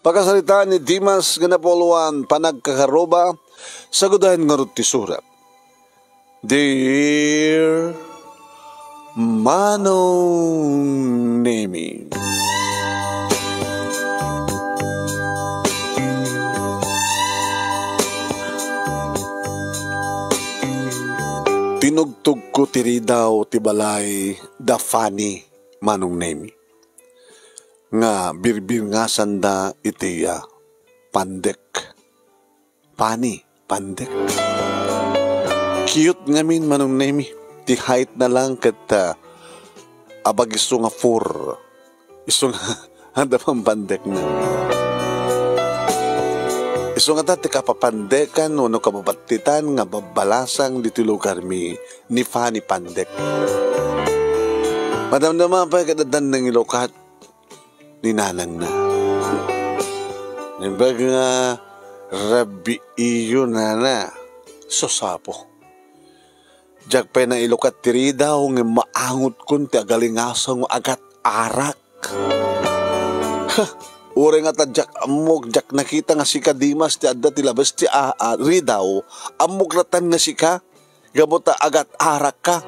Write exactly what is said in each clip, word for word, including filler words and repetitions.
Pakasaritaan ni Dimas nga napuloan, panagkakaruba, sagudayen ngarud ti surat. Dear Manong Nemi. Tinugtogko ti ridaw ti balay da Fanny, Manong Nemi, nga birbirngasanda iti, ah, pandek. Fanny, pandek. Cute ngamin, Manong Nemi. Ti height na lang ket, ah, abag isu nga four. Isu nga, adda pampandekna. Isu ngata ti kapapandekan wenno kababattitan nga babbalasang ditoy lugarmi ni Fanny Pandek. Madamdama pay ket addan nangilukat ni nanangna. Naimbag nga, "Rabiiyo, nana," sus, apo. Diak pay nailukat ti ridaw ngem maangotkon ti agalingasaw nga agat-arak. Ha! Uray ngata diak ammok, diak nakita nga sika Dimas ti adda ti labes ti a-, a-, ridaw, ammok latta nga sika, gapu ta agat-arakka.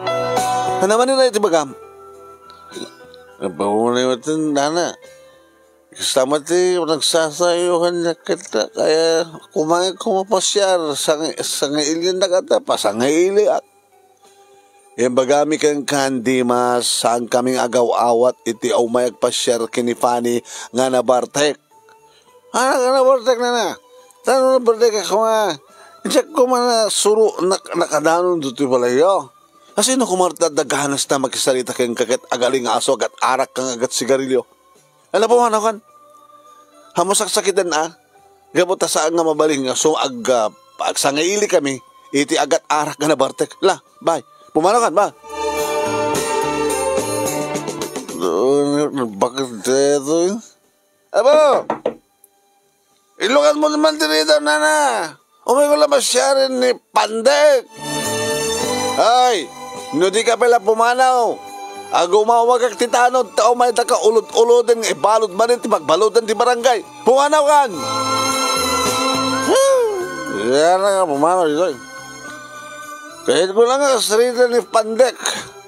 Ania manen iti ibagam? Abaw, naimbag met, nana. Kasta met ti nagsasayuhan na kita, kaya kumain ko mapasiar, sang-, sangailian na kata, pasangailiak. Imbagami kenka, Dimas, saan kaming agaw-awat iti umay agpasiar ken ni Fanny nga nabartek. Ah, nga nabartek, nana. Tano nabartek a koma. Diak koma nasuro, nak-, nakadanon ditoy balayyo. Asino koma ti adda ganas ta makisarita kenka ket agalingasaw, agat-arakka nga agat-sigarilyo? Ala, pumanaw kan. Ammom, saksakiten a. Gapu ta saan nga mabalin nga so ag-, ah, agsangailikami iti agat-arak nga nabartek. La, bay. Pumanaw kan, ba? Bakit dito? Apo! Ilukat mo naman diri daw, nana. Umay ko lang masiaren ni Pandek. Ay, no di ka pala pumanaw, agumawagak ti tanod, ta umay da ka ulod-uloden nga ibalud manen ti pagbaludan ti barangay. Pumanaw kan! Yan nga, pumanaw dito. Kahit ko lang nga kasarita ni Pandek,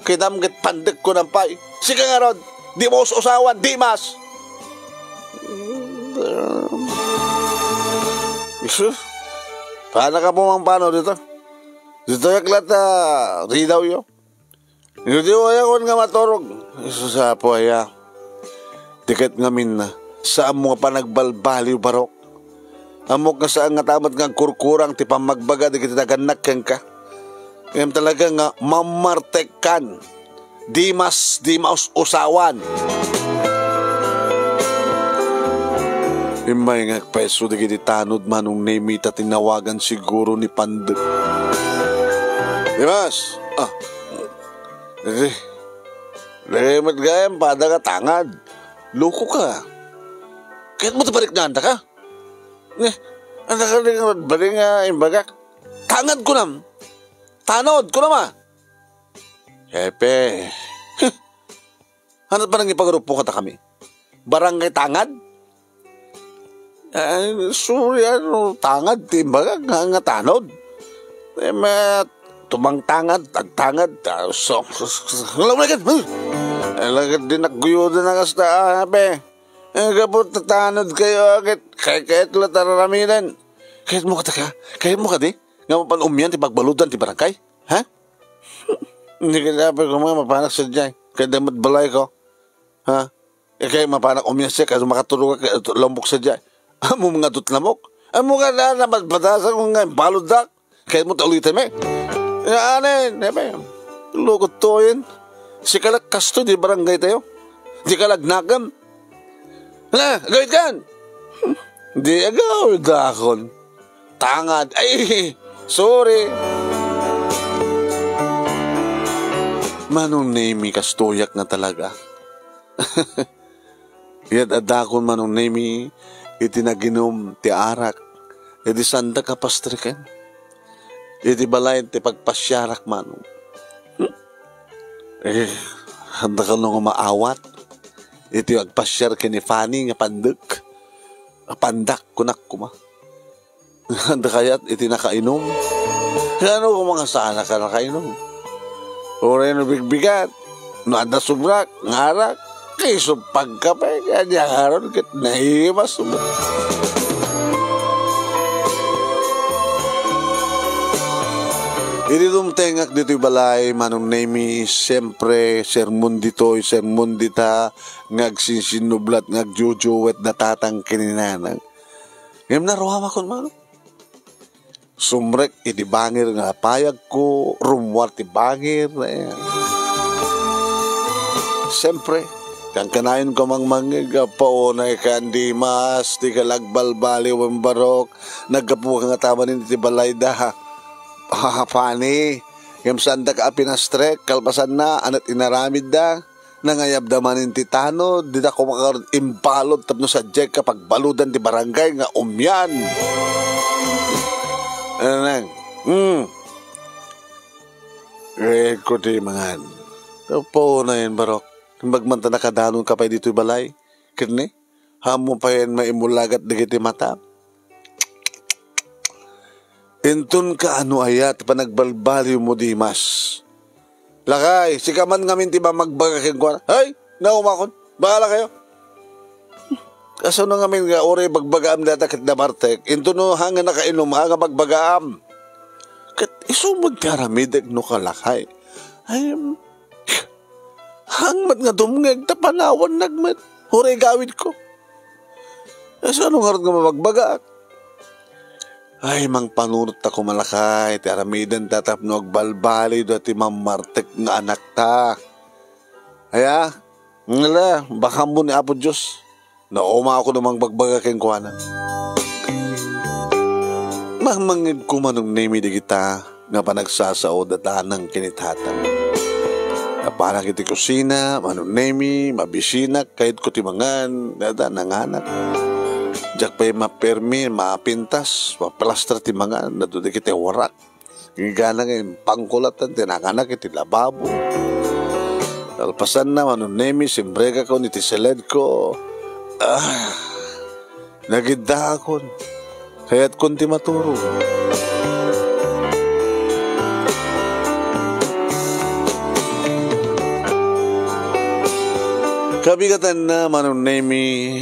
kitam ket Pandek ko nang pay. Sika nga rod, di mo us-usawan, Dimas! Isus, paano ka pumangpano dito? Dito yak latta, ridaw yo. Dito aya kon nga maturog. Isus, apo aya. Tiket ngamin na, saan mo nga panagbalbaliw, barok? Ammok nga saan nga tamat nga agkurkurang ti pammagbaga dagiti nagannak kenka. Ngem talaga nga mamartekkan. Dimas, di maus-usawan. Immay nga agpayso dagiti tanod, Manong Nemi, ta tinawagan siguro ni Pandek. Dimas! Ah. Dagay met gayam, pada ka tangad. Loko ka. Kayat mo ti baliknaan daka? Ne, anda ka rin nga baling nga imbagak? Tangad ko nam. Tanod ko nam, ah. Hepe. Ano pa nang ipagarupo ka ta kami? Barangay Tangad? Ay, sorry, ano, tangad, ti imbagak nga, nga tanod. Eh, ma-, tumang tangad, tagtangad, ta-, so, so, so, so, alam mo na agad, huh? Ay, lagad din nagguyodan na kasta, ah, hepe. Eh, gapu ta tanod kayo, agad, kay, kay, tula tararamidan. Kayat mo ka ta ka? Kayat mo ka di? Nga mapan-umian ti pagbaludan ti barangay? Ha? Hindi ka dapat ko mga mapanak sa dyan. Kaya damat balay ko. Ha? Eh, kaya mapanak umian siya, kaya makatulog ka, kaya lombok sa dyan. Amo mga dutlamok. Amo nga na, na, batasan ko nga, balod dak. Kaya mo taluy teme. Ya, ane, neme. Lukot to yun. Si kalak kasto, di barangay tayo. Di kalagnakan. Hala, gawit kan. Di agawid akon. Tangad. Ay, sorry. Manong Nemi, kastoyak nga talaga. Ket addakon, Manong Nemi, iti naginum ti arak, iti sanda kapastriken. Iti balay ti pagpasiarak, Manong. Eh, adda ka nga maawat iti agpasiar ken ni Fanny nga pandek. Apandak, kunak koma. Adda kayat iti nakainum? Ano koma nga saan a nakainom? Uray no bigbigat, no adda subrak, nga arak, isu pagkape, kanya nga aron ket naimas mo. Idi dumtengak ditoy balay, Manong Nemi, siyempre, sermon ditoy, sermon dita, nga agsinsinnublat, nga agjujuwet da tatang ken ni nanang. Ngem naruamakon, Manong. Sumrek iti bangir nga payagko, rummuar ti bangir. Ayan. Siyempre, kankanayon ko mangmangngeg, apo, unay kan Dimas, ti kalagbalbaliw wen Barok, naggapu ka nga tamanin iti balay da, ha? Ha, Pani, ngem saandak a pinastrek, kalpasanna, anat inaramidda. Nangayabda manen ti tanod, dida koma ngarud imbalud tapno sadiay ka pagbaludan ti barangay nga umian. Ano nang? Hmm. Kayatko ti mangan. Tapunayen, Barok. Imbag man ta nakadanonka pay ditoy balay. Ket ni, haanmo payen maimulagat dagiti mata. Inton ka ano aya ti panagbalbaliwmo, Dimas. Lakay, sika man ngamin ti mamagbaga kenkuana. Hay, naumakon. Bahala kayo. Kasano ngamin nga uray bagbagaam data ket nabartek? Inton no, hanga nakainom, hanga bagbagaam. Ket isu met ti aramidek no kalakay. Ay, hang met nga dumngeg, ta panawannak met. Uray gawidko. Kasano ngarud nga mabagbagaak? Ay, mangpanunot ta koma lakay, ti aramidenta tapno agbalbaliwda ti mammartek nga anakta. Aya, ngala, bakammo ni Apo Dios. Naumakon a mangbagbaga kenkuana. Mangmangngegko, Manong Nemi, dagita nga panagsasao da tanang ken ni tatang. Napanak iti kusina, Manong Nemi, mabisinak, kayatko ti mangan, dada, nanganak. Diak pay mapermi, mapintas, maplaster ti mangan, adu dagiti warak. Inggana nga impangkulatan ti nanganak iti lababo. Kalpasanna, Manong Nemi, simregakon iti siledko. Ah, nagiddaakon. Kayatkon ti maturog. Kabigatanna, Manong Nemi,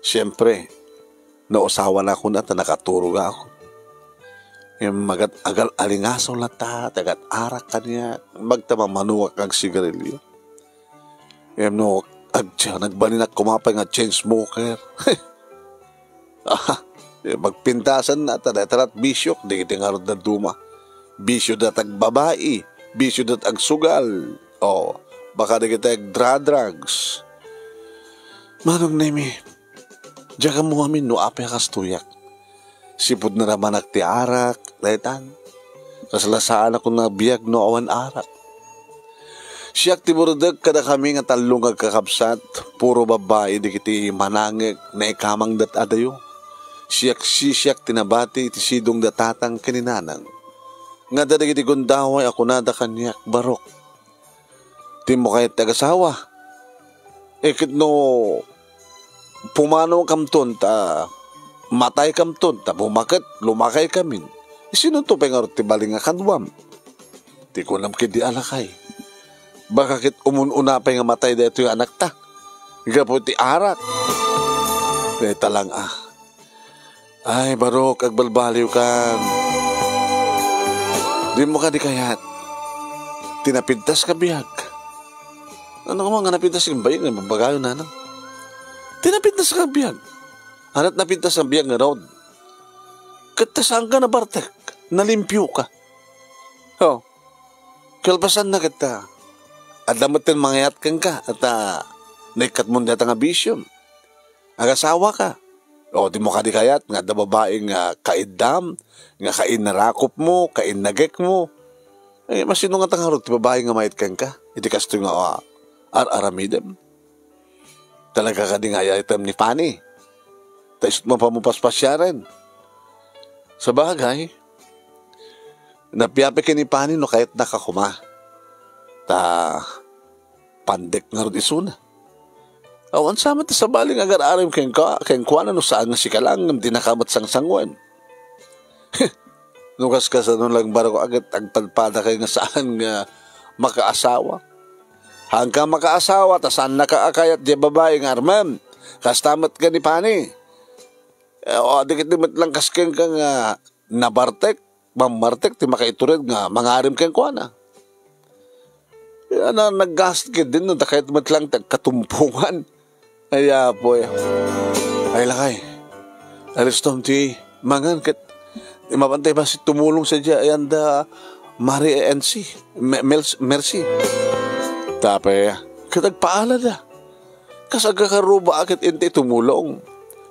siyempre, nausawanakon a ta nakaturogakon. Ngem agat-agal-alingaso latta, ti agat-arak kaniak, magta mammanuak nga agsigarilio. Ngem no agsa, nagbalinak koma pay nga chain smoker. Ah, magpintasan na, ta dayta lat bisiok, dagiti ngarud dadduma. Bisio dat agbabai, bisio dat agsugal. O, baka dagiti agdra-drugs. Manong Nemi, diak ammo amin no apay a kastoyak. Sipud naramanak ti arak, daytan. Kasla saanakon nga biag no awan arak. Siak ti burdek kadakami nga tallo nga agkakabsat, puro babbai dagiti manangek, naikamang dat adayo. Siak, sisiak ti nabati iti sidong da tatang ken ni nanang. Nga adda dagiti gundaway a kunada kaniak, Barok. Dimo kayat ti agasawa. E ket no pumanokamton ta mataykamton ta bumaket lumakaykamin, isinonto pay ngarud ti bali nga kaduam? Ti kunam ketdi a lakay, baka ket umun-una pay nga matay daytoy nga anakta gapu ti arak. Dayta lang a. Ay, Barok, agbalbaliwkan. Dimo kadi kayat ti napintas nga biag? Ano ka nga napintas nga biag nga babagayo, nanang? Ti napintas nga biag. Anat napintas nga biag nga raod? Ket ta saanka nabartek, nalimpioka. O, kalpasanna ket ta, adda metten mangayat kenka, ta naikkatmon dayta nga bisiom. Agasawaka. O, dimo kadi kayat nga adda babai nga kaiddam, nga kainnarakopmo, kainnagekmo? E, masino ngata ngarud ti babai nga mayat kenka iti kastoy nga, a, ar-aramidem? Talaga kadi nga ay-ayatem ni Fanny? Ta isu't mapammo paspasiaren. Sabagay, napiapay ken ni Fanny no kayatnaka koma. Ta pandek ngarud isuna. Awan sa met ti sabali nga agar-aram kenka, kenkuana no saan nga sika lang, dinaka met sangsanguen. No kaskasano lang barok a ket agpadpadakay nga saan nga makaasawa. Haanka makaasawa, ta saannaka a kayat diay babai nga armen. Kasta met ken ni Pani. Eh, o, dagiti met lang kas kenka nga nabartek, mammartek ti makaitured nga mangarim kenkuana. Ana, naggasat ketdin no dakayat met lang ti agkatumpongan. Ay, apoy. Ay, lakay. Alistom ti mangan ket mabantay basi tumulong sadiay ayan da Mari N C. Me-, Mels-, Mercy. Tapay, ket agpaalada. Kas agkakarruba a ket intay tumulong.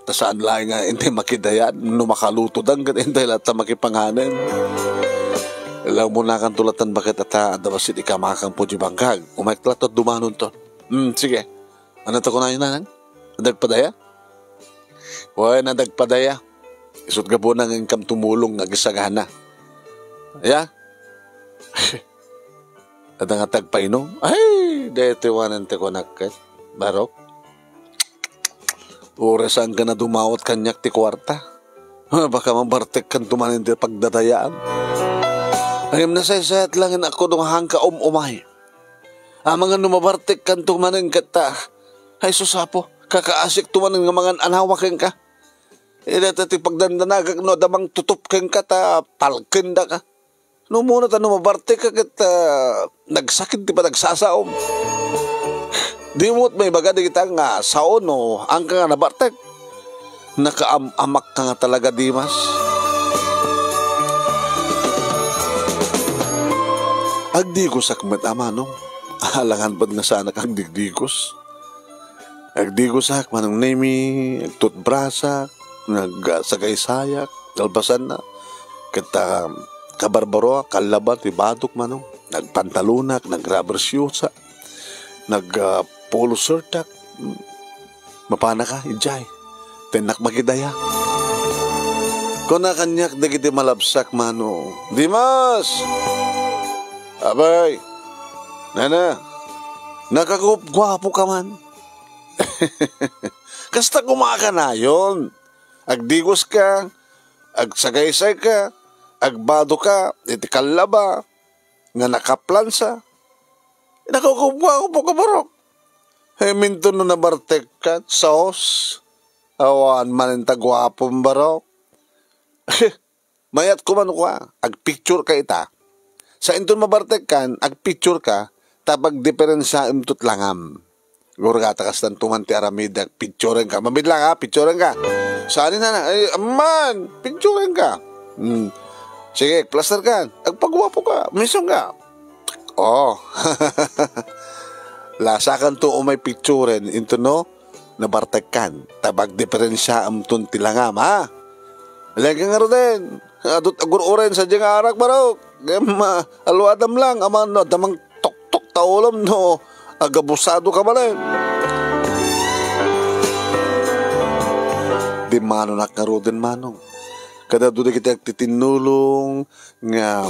Ta saan laeng nga intay makidayan no makalutodan ket intay latta makipanganen. Laumunakan to latan baket ata, adda bassit ikamakang pudyo bangkag. Umayek to latta dumanonto. Hmm, sige. Ano to kunayo, nanang? Adda agpadaya? Wen, adda agpadaya. Isut gapuna nga inkam tumulong nga agisagana. Ya? Adda nga tagpainom? Ay, daytoy wanen ti kunak ket, Barok. Uray saanka a dumawat kaniak ti kuarta. Baka mabartekkanto manen ti pagdadayaan. Ngem nasaysayat laeng a kuno haanka um-umay. Amangan no mabartekkanto manen ket ta, ay, sus, Apo, kakaasikto manen nga mangan-anawa kenka. Ida ta ti pagdandanagak no adda mangtutup kenka ta palkendaka. No umuna ta no mabartekka ket, ah, nagsakit ti panagsasaom. Dimo met maibaga dagita nga sao no haanka nga nabartek. Nakaam-amakka nga talaga, Dimas. Agdigosak met a manong. Alangan pay nga saanak agdigdigos. Agdigosak, Manong Nemi, agtutbrasak, nagsagaysayak, kalpasanna, ket, ah, kabarbaroak, kallaba ti badok, Manong. Nagpantalonak, nagrubber shoesak, nag, ah, polo shirtak. Hmm. Mapanaka, idiay. Tennak makidaya. Kuna kaniak dagiti malabsak, Manong. Dimas! Abay! Nana, nakagupguapoka man. Kasta koma a kanayon. Agdigoska, agsagaysayka, agbadoka iti kallaba nga nakaplansa. Nakagupguapoka, Barok. Haminto no nabartekka, sos. Awan manen ta guapom, Barok. Mayat koma no kua, agpictureka ita. Sa inton mabartekkan, agpictureka, ta pagdiperensiaem to't langam. Gurgata kastan tuman ti aramid, agpicturenka. Mabit lang, ha, picturenka. Saan ni nana, ay, amman, picturenka. Hmm. Sige, plasterkan. Agpaguapoka. Misongka. Oh. Lasakan to umay picturen, into no? Nabartekkan. Ta pagdiperensiaem ton ti langam, ha? Lengka ngaruden. Adut agur-uren sadiay nga arak, Barok. Ngem, ah, aluadam lang, amangan no adda mangtuktok ta ulom no agabusadoka manen. Dimmanonak ngaruden, Manong. Kada adu dagiti agtitinnulong, nga,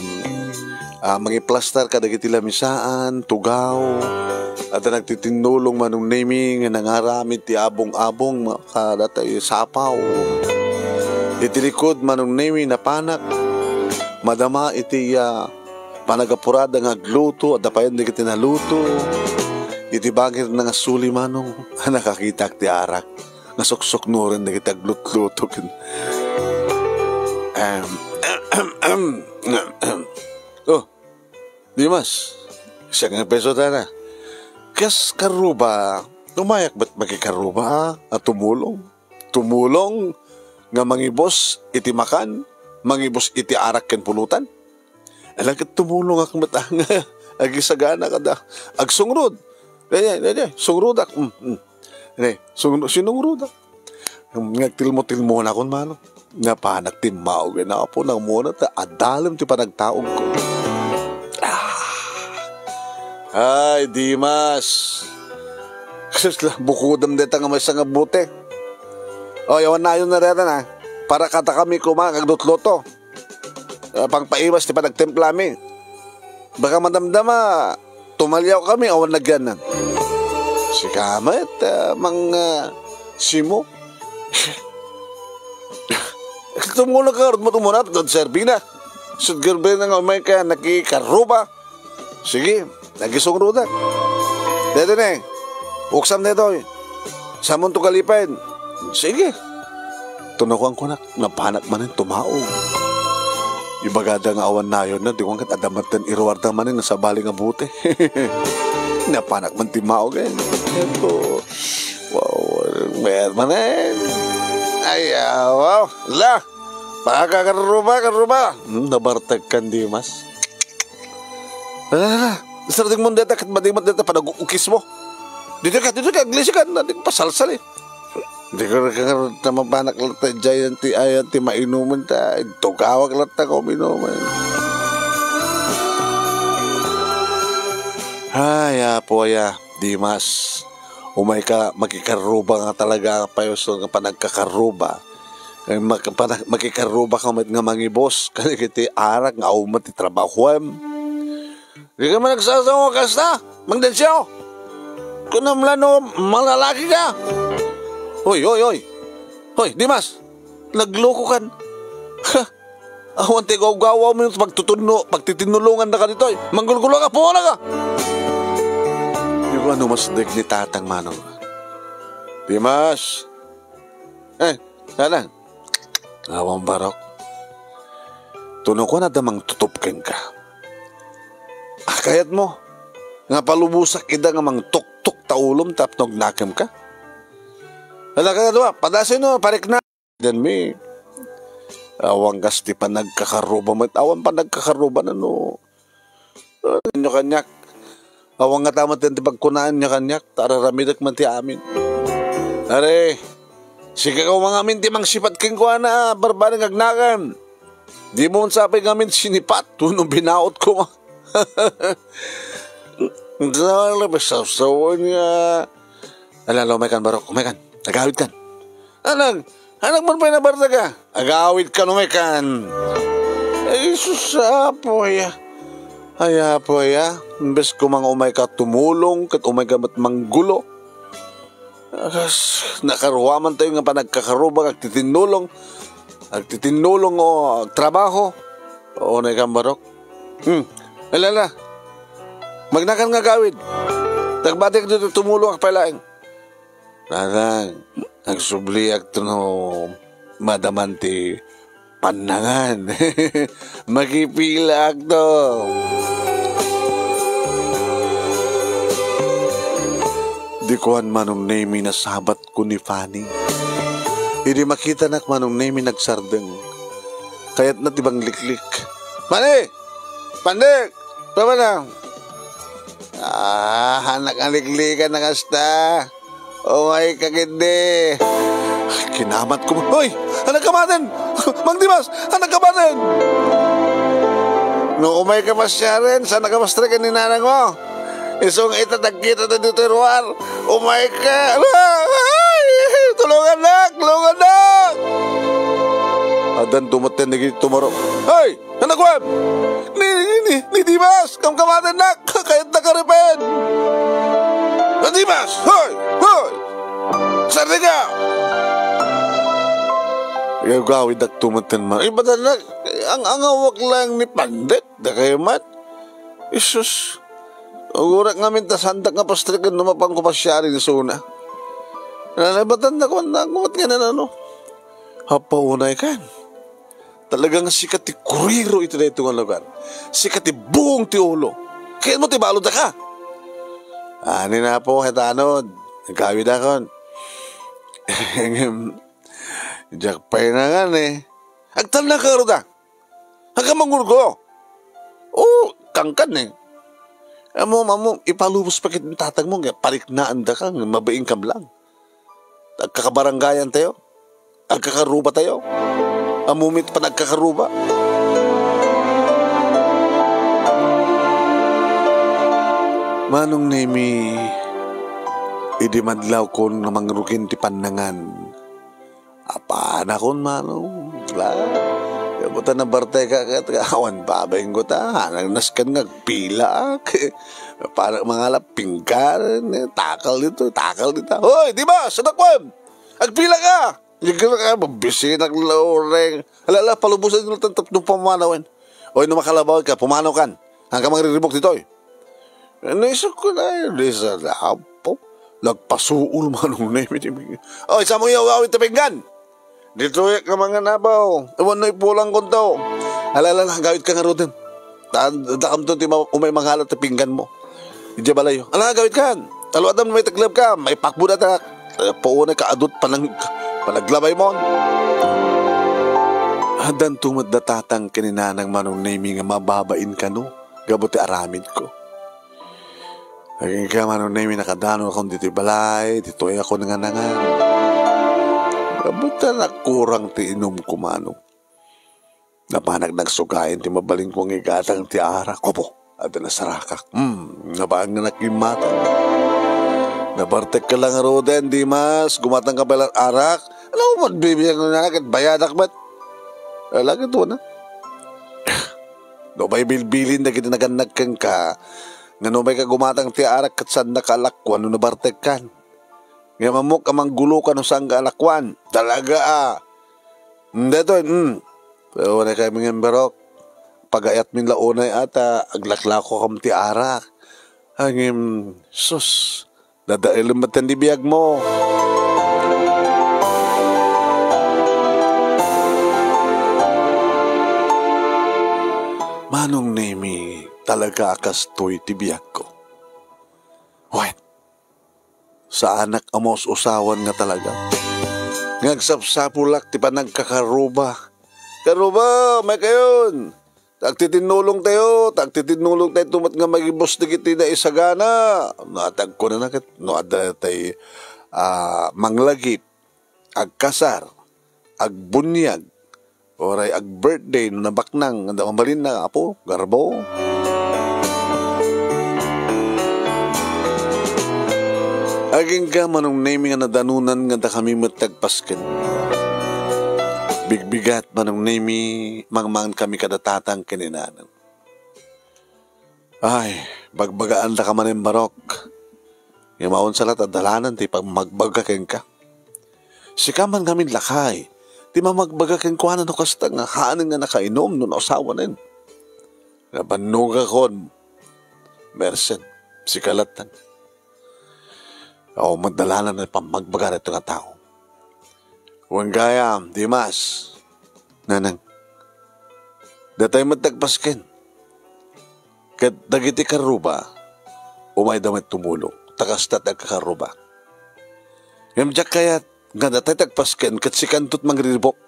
ah, mangiplastar kadagiti lamisaan, tugaw. Adda nagtitinnulong Manong Nemi nga nangaramid ti abong-abong ma-, kadata sapaw. Iti likud Manong Nemi napanak. Madama iti, ah, panagapurada nga agluto, adda payen dagiti naluto. Iti bagir na nga suli Manong, nakakitak ti arak. Nasuksuknoren dagiti aglutluto ken, em, oh, Dimas, siak nga peso tana. Kas karruba, umayak met makikaruba a, a tumulong. Tumulong nga mangibus iti makan, mangibus iti arak ken pulutan. Ala ket tumulongak met a nga agisagana kada agsungrod. Daydiay, daydiay, sungrudak. Mm, mm. Daydiay, sungru-, sinungrudak. Ngem nga agtilmo-tilmonakon, Manong. Napanak timmaog, Apo, namuna ta adalem ti panagtaogko. Ah. Ay, Dimas. Sus la, bukodem dayta nga maysa nga bote. Oy, awan nayon na dayta na. Para kadakami koma nga aglutluto. Ah, pangpaimas ti panagtimplami. Baka madamdama, tumaliawkami, awan nagyanan. Sika met, ah, mang, ah, simo. Tumulong ka, rod mo tumunat, rod serbina. Sud gerbena nga umay ka, nakikaruba. Sige, nagisong rudak. Dede ne, uksam detoy. Samunto kalipay. Sige. Tunakuan kunak, napanak manen tumaog. Ibagada nga awan nayon na, di kuan ket adda met ti iruarda manen nga sabali nga bote. Napanak man ti maog, eh. Ito. Wow, mer manen. Ay, ah, wow. La, pakakaruba, karuba. Hmm, nabartek kan Dimas. Ala, ala, ala. Sarding mo deta, ket madimat deta, panag-uukis mo. Dito ka, dito ka, aglisi ka, na, di pasalsal eh. Di ko na kangarod na mapanak latta, dyan ti, ayan ti mainuman ta. Tugawag latta ko minuman. Ay, apo, aya, Dimas. Umay ka, makikaruba nga talaga, payoso nga panagkakaruba. Eh, mak-, pana-, makikaruba ka met nga mangibos, kadagiti arak nga awan met ti trabahuem. Di ka man nagsasawa kasta, Mang Densyo? Kunam la no, malalaki ka? Hoy, hoy, hoy. Hoy, Dimas, nagloko kan. Ha? Awan ti gawgawa mo yung pagtutunno, pagtitinnulungan na ka ditoy. Manggulgulo ka, puwala ka. Di ko ano mas deg ni Tatang Manong. Dimas. Eh, sana. Awan barok. Tuno ko na damang tutup kenka. Ah, kayat mo. Nga palubosak ida nga mangtuktok ta ulom tapno agnakem ka. Ala ka dua, padasin no, parik na. Dan mi. Awan kas ti panagkakaruba met. Awan panagkakaruba na no. Inyo kaniak. Awan nga tamat ti pagkunaan niya kaniak, ta araramidek man ti amin. Are, sika ka mangamin ti mangsipat kenkuana, barbareng agnakem. Di mo sapay ngamin sinipat, tuno binaot ko nga. Dala, pasawsawan niya. Ala, ala, umay kan, barok, umay kan. Agawid kan. Anag, anag man pay nabarta ka. Agawid kan, umay kan. Ay, sus, apo, aya. Ay, apo, aya. Imbes ko mga umay ka tumulong, ket umay ka met manggulo. Agas, nakaruaman tayo nga panagkakaruba, agtitinnulong. Agtitinnulong o agtrabaho. O, nay kan barok. Hmm. Alala. Magnakan nga agawid. Tagbatek dito, tumulong ak pay laeng. Tatang, agsubliak to no madaman ti pannangan. Makipilaak to. Di kuan Manong Nemi nasabat ko ni Fanny. Idi makitanak Manong Nemi nagsardeng. Kayatna ti bangliklik. Fanny! Pandik! Pamana? Ah, anak nga liklikan na kasta. Umay ka, kiddi. Kinamat ko. Hoy! Anak ka maten! Mang Dimas! Anak ka maten! No umay ka pasiaren, saan ka mastriken ni nanang mo? Isong ita, tagkita ta ditoy ruar. Umay ka! Ay! Tulungan, nak! Tulungan, nak! Adan dumaten ni tumaro. Hoy! Anak ko, em! Ni, ni, ni, ni Dimas! Kamkamaten, nak! Kayat na karipen! Ni Dimas! Hoy! Hoy! Sardiga! Gawid ak tumaten man. Iba talaga, ang angawak lang ni Pandit. Da kayo mat. Isus. Ugurak ngamin ta sandak nga pastriken no mapan ko pasiari ni Suna. Nalabatan na ko, nagumat nga na ano. Hapaunay kan. Talagang sika ti kuriro iti dayto nga lugar. Sika ti buong ti ulo. Kayat mo ti balod ka. Ani na po, hetanod. Nagkawid akon. Diak pay na nga ni. Agtan na karuda. Agka mangurgo. O, kangkan eh. Amo, amo, ipalubos pa kit tatag mo, nga pariknaan da ka, nga mabaing kablang. Agkakabarangayan tayo. Agkakaruba tayo. Amumit pa nagkakaruba. Manong Nemi, idi madlaw kon nga mangrugin ti pannangan, apanakon, Manong. La, Buta nabartek ka ket awan babain ko ta, nagnasken nga agpila, ah. Para mangala pinggan, eh, takal dito, takal dita. Hoy, Dimas, anak ko! Agpila ka! Ligra ka, mabisinak laureng. Ala, ala, palubosan nyo tan tapno pamanawen. Oy, no makalabaw ka, pumanaw kan. Hangka mangriribok ditoy. Ano isok ko na yun? Di sa lapo. Nagpasuol manong Nemi ti pinggan. Oy, sa mo yung awit ti pinggan? Ditoy ka mga nabaw. Iwan no ipulang ko to. Ala, ala, ala, gawit ka nga ruden. Tan, dakam to ti ma-, umay mangala ti pinggan mo. Ija balayo. Ala, gawit kan. Aluatan mo may taglab ka. May pakbo na ta. Eh, puunay ka adut panang-, panaglabay mo. Addan tumet da tatang ken ni nanang manong Nemi nga mababain kano. Gapu ti aramid ko. Agingga manong Nemi nakadano akon ditoy balay, ditoy ako nanganangan. Gapu ta nakurang ti inum ko manong. Napanak nagsugayen ti mabalin ko nga igatang ti arak. Opo, adda nasarakak. Hmm, nabangan nga nakimmata. Nabartek ka lang ruden, Dimas, gumatang ka pala arak. Ano mo, magbibiyag na ket bayadak met? Lagi to na. No, may bilbilin dagiti nagannag kenka, nga no may kagumatang ti arak ket saan na kalakuan no nabartek kan. Ngem ammok a manggulo ka no saan nga alakuan. Talaga, ah. Detoy, mm. Pero wala kami nga barok. Pagayat min la unay ata, aglaklako kam ti arak. Ngem, sus, dadaelen met ti biag mo. Manong Nemi, talaga a kastoy ti biag ko. Wen, saanak a maus-usawan nga talaga. Nga agsapsapulak ti panagkakarruba. Karruba, may kayon! Agtitinnulong tayo, agtitinnulong tayo tumet nga magibus dagiti naisagana. No, atag ko na ket, no, adda tay, ah, manglagip, agkasar, agbunyag, uray ag-birthday no nabaknang, nga mabalin na, apo, garbo. Agingga manong Nemi nga nadanunan nga dakami met ti agpasken. Bigbigat manong Nemi, mangmangan kami kada tatang ken ni nanang. Ay, bagbagaan da ka manen barok. Nga maunsa la ta dalanan ti pagmagbaga kenka. Sika man ngamin lakay, ti mamagbaga kenkuana no kasta nga hanen nga nakainum no nausawanen. Nabannogakon. Mersen, sika latta. Awan met dalanan ti pammagbaga daytoy nga tao. Wen gayam, Dimas. Nanang, datay met ti agpasken. Ket dagiti karruba, umayda met tumulong. Ta kasta ti agkakarruba. Ngem diak kayat nga datay ti agpasken ket sikanto ti mangriribok.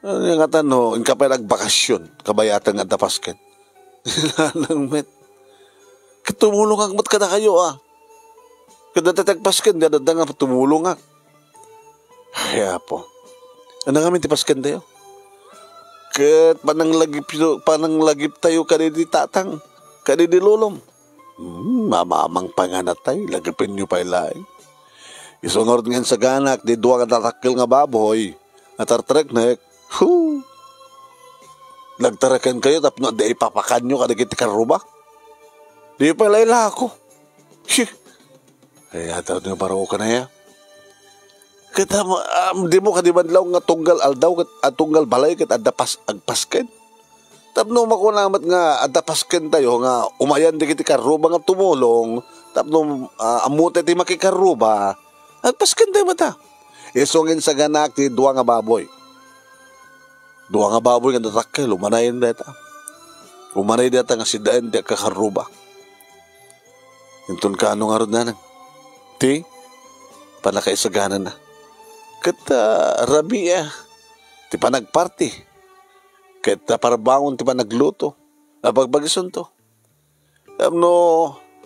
Ania ngata no, inka pay agbakasyon, kabayatan nga adda pasken. Nanang met. Ket tumulongak met kadakayo, a. Ket datay ti agpasken, di adda nga tumulongak. Ay, Apo. Ania ngamin ti paskentayo? Ket pananglagip-, pananglagiptayo kadidi tatang, kadidi lolom. Hmm, mamamang panganatay, lagipenyo pay laeng. Isu ngarud nga insaganak, di dua nga darakkel nga baboy, nga tartareknek, hu! Nagtarekenkayo tapno adda ipapakanyo kadagiti karruba? Di pay lailako. Shi! Ay, ataw ti maparukan aya. Ket, am, am, dimo kadi man laeng nga tunggal aldaw ket, a, tunggal balay ket adda pas-, agpasken. Tapno makuna met nga adda paskentayo nga umayan dagiti karruba nga tumulong, tapno, a, ammotayo ti makikarruba, agpaskentayo met a. Isu nga insaganak ti dua nga baboy. Dua nga baboy nga darakkel, umanayen dayta. Umanay dayta nga sidaen ti agkakarruba. Inton kaano ngarud, nanang? Ti pannakaisaganana. Ket, a, rabii, a, ti panagparti. Ket, a, parbangon ti panagluto. Apagbagisunto. Tapno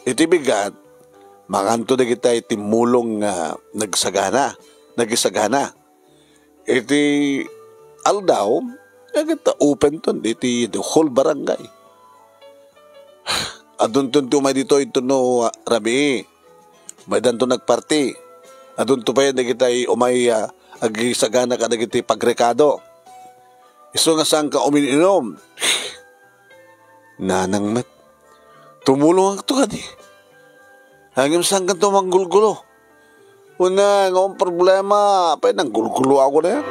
iti bigat, manganto dagitay timmulong nga nagsagana, nagisagana. Iti aldaw, agita open ton iti the whole barangay. Adunton ti umay ditoy ito no, a, rabii. Umaydanto nagparti. Adunto pay dagitay umay, a, agisagana kadagiti pagrekado. Isu nga saanka umin-inom. Nanang met. Tumulongakto kadi. Ngem saankanto manggulgulo. Una, nga ang problema, apay nanggulgulo ako na yan.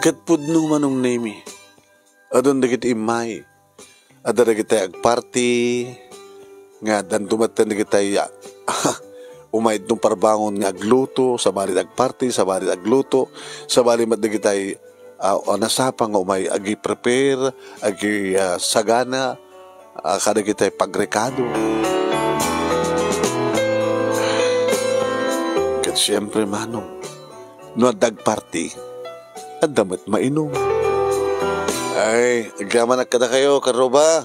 Ket pudno Manong Nemi. Adun dagiti immay. Adda dagiti agparti, nga addanto met dagiti, ah, umay itong parbangon nga agluto, sabali agparti, sabali agluto, sabali met dagiti, ah, nasapa nga umay agi-prepare, agi, ah, sagana, ah, kadagiti pagrekado. Ket siempre, Manong, no adda agparti, adda met mainum. Ay, agyamanak kadakayo, Karuba.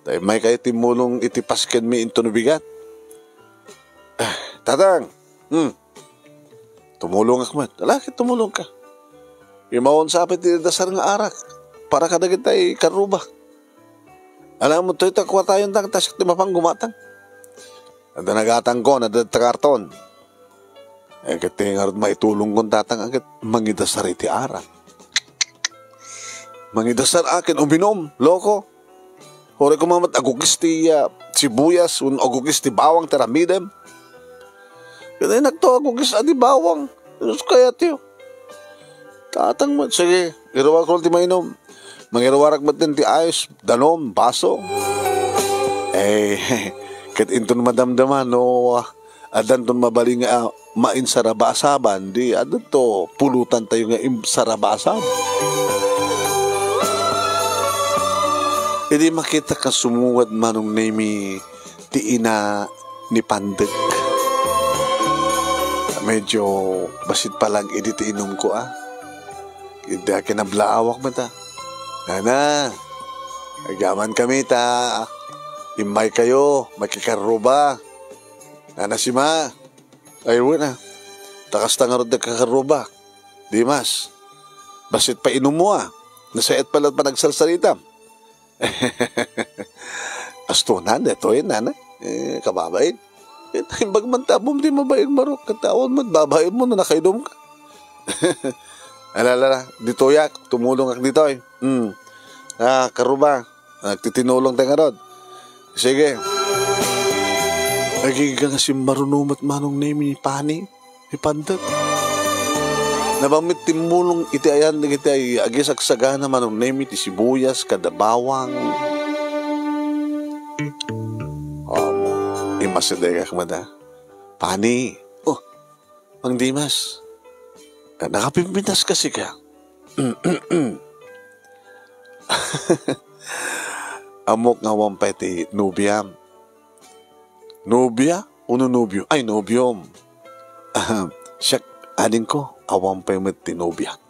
Ta immay kayo timmulong iti paskenmi inton bigat. Ah, Tatang! Hmm. Tumulongak met. Ala, ket tumulongka. Immawon sa apay ti dasar nga arak para kadagiti Karuba. Alam mo, toy ta kuwatayon ta, ta siak ti mapan gumatang. Adda nagatangko, adda ta karton. Eh, ket ti ngarud maitulongkon, Tatang, a ket mangidasar iti arak. Mangidasar a ken uminum, loko. Uray koma met agugis ti, ah, sibuyas, wenno agugis ti bawang ti aramidem. Ket ay nagto agugis a di bawang. Diyos kayatyo. Tatang met, sige, iruwarko ti mainum. Mangiruwarak met ti ice, danum, baso. Eh, ket inton madamdama no, ah, addanton mabalin nga, ah, mainsarabaasaban, di addanto pulutantayo nga insarabaasab. Idi makitak nga sumungad Manong Nemi ti ina ni Pandek. Medyo bassit pa lang idi ti inumko, ah. Idi kinablaawak met, ah. Nana, agyamankami ta immaykayo, makikarruba. Nana, sima. Ay, wen, ah. Ta kasta ngarud ti kakarruba. Dimas, bassit pa inummo, ah. Nasayaat pay la panagsarsaritam. Astunan, daytoy, nana. Eh, kababain. Eh, imbag man ta ammom ti mabain, Marok. Ket awan met babainmo no nakainumka. Ala, ala, ala. Ditoyak, tumulongak ditoy. Hmm. Ah, karuba. Nagtitinulong tayo ngarud. Sige. Agingga nga simmaruno met Manong Nemi ni pani. Ni Pandek. Nabanag met timmulong iti ayan dagiti ay agisagsagana Manong Nemi ti sibuyas kada bawang. Um, immasidegak met a. Pani. Oh, Mang Dimas. Nakapimpitas kasi ka. Ammok nga awan pay ti nobiam. Nobia? Uno nobio? Ay, nobiom. Ahem. Siak, adingko, awan pay met ti nobiak.